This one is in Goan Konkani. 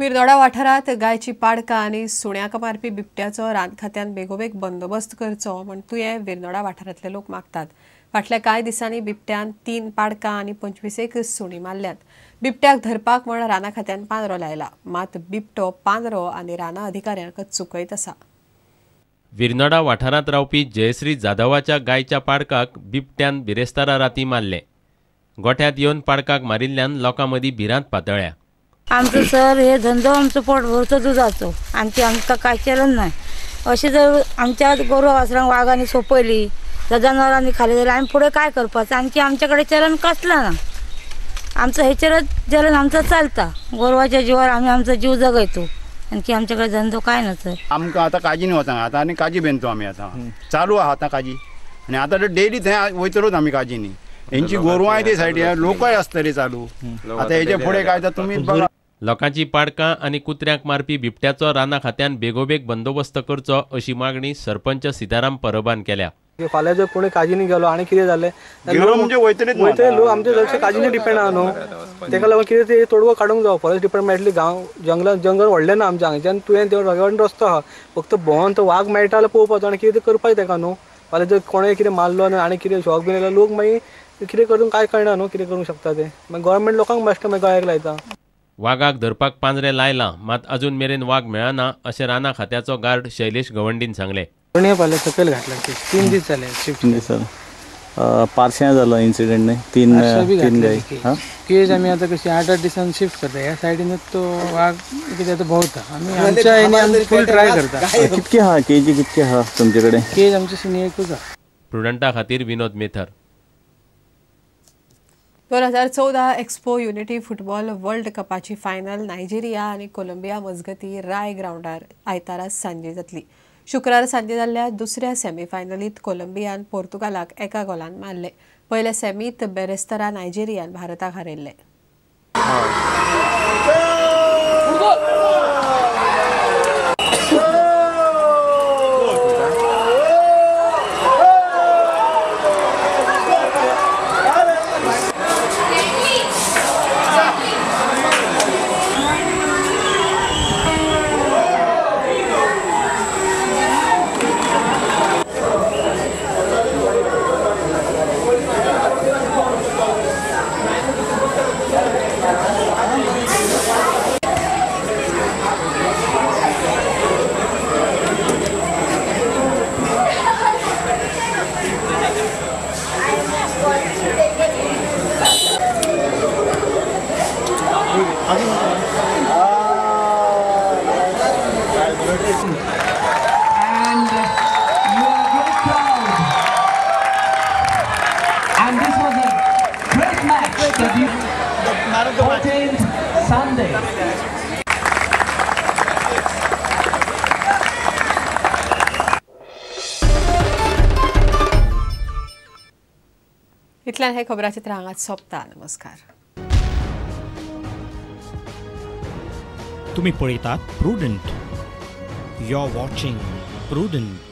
विरनोडा वाठारांत गायची पाडकां आनी सुण्याक मारपी बिबट्याचो रान खात्यान बेगोबेग बंदोबस्त करचो म्हण तुयें विरनोडा वाठारांतले लोक मागतात। फाटल्या कांय दिसांनी बिबट्यान 3 पाडकां आनी 25 सुणी मारल्यात। बिबट्याक धरपाक म्हण राना खात्यान पांजरो लायला, मात बिबटो पांजरो आनी राना अधिकाऱ्यांक चुकयत आसा। विरनोडा वाठारांत रावपी जयश्री जाधवाच्या गायच्या पाडकाक बिबट्यान बिरेस्तारा राती मारले। गोठ्यांत येवन पाडकाक मारिल्ल्यान लोकां मदीं भिरांत पातळ्ळ्या। आमचो सर हे धंदो आमचो पोट भरचो दुधाचो, आणखी आमकां काय चलन नाही। अशें जर आमच्या गोरवां वासरांक वागांनी सोंपयली, जनावरांनी खाली जाल्यार आमी फुडें काय करपाचें? आणखी आमच्याकडे चलन कसला ना, आमचं हेचेरच चलन आमचं चलता। गोरवाच्या जिवार आमी आमचो जीव जगयतो, आणखी आमच्याकडे धंदो काय ना सर। आमकां आतां काजीन वचांक आतां आनी काजी बेंदतो आमी, आतां चालू आहा आतां काजी, आनी आतां डेली थंय वयतलोच आमी काजीनी। हेंची गोरवांय ते सायडीन लोकय आसतले चालू, आतां हेजे फुडें काय तुमी बघा। लोकांची पाडकां आनी कुत्र्यांक मारपी बिबट्याचो राना खात्यान बेगोबेग बंदोबस्त करचो अशी मागणी सरपंच सीताराम परबान केल्या। फाल्यां जर कोणी काजीनी गेलो आनी कितें जालें वयतले लोक आमचे चडशे काजीनी डिपेंड आहा न्हू, तेका लागून कितें ते तोडगो काडूंक जावो। फॉरेस्ट डिपार्टमेंटली गांव जंगलान जंगल व्हडलें ना आमच्या हांगच्यान, तुवें ते रगड रस्तो आहा, फक्त भोंवन तो वाग मेळटा जाल्यार पळोवपाचो आनी कितें करपाचें तेका न्हू। फाल्यां जर कोणें कितें मारलो आनी आनी कितें शॉक बीन येयलो लोक मागीर कितें करूंक कांय कळना न्हू, कितें करूंक शकता ते। मागीर गव्हर्मेंट लोकांक बेश्टें मागीर गळ्याक लायता। वागाक धरपाक पांजरे लायला, मात अजून मेरेन वाग मेळना अशें राना खात्याचो गार्ड शैलेश गवंडीन सांगलें। सकयल घातला 3 दीस जाले शिफ्ट पारश्यां जालो इन्सिडेंट न्ही, तीन गाय केज आमी आतां कशी 8-8 दिसान शिफ्ट करता। ह्या सायडीनच तो वाग कितें आतां भोंवता, आमी आमच्या हेनी फूल ट्राय करता। कितके आहा केजी, कितके आहा तुमचे कडेन केज? आमचे सिनी एकूच आहा। प्रुडंटा खातीर Vinod Methar. 2014 expo unity football world कपाची फायनल नायजेरिया आनी कोलंबिया मजगती राय ग्रावंडार आयतारा सांजे जातली। शुक्रार सांजे जाल्ल्या दुसऱ्या सेमीफायनलीत कोलंबियान पोर्तुगालाक 1 गोलान मारले। पयल्या सेमीत बेरेस्तारा नायजेरियान भारताक हारयल्ले। And you are very proud. And this was a great match that you 14th Sunday. इतल्यान हे खबराचित्र हांगाच सोंपता। नमस्कार। तुम्ही पळयतात Prudent. You're watching Prudent.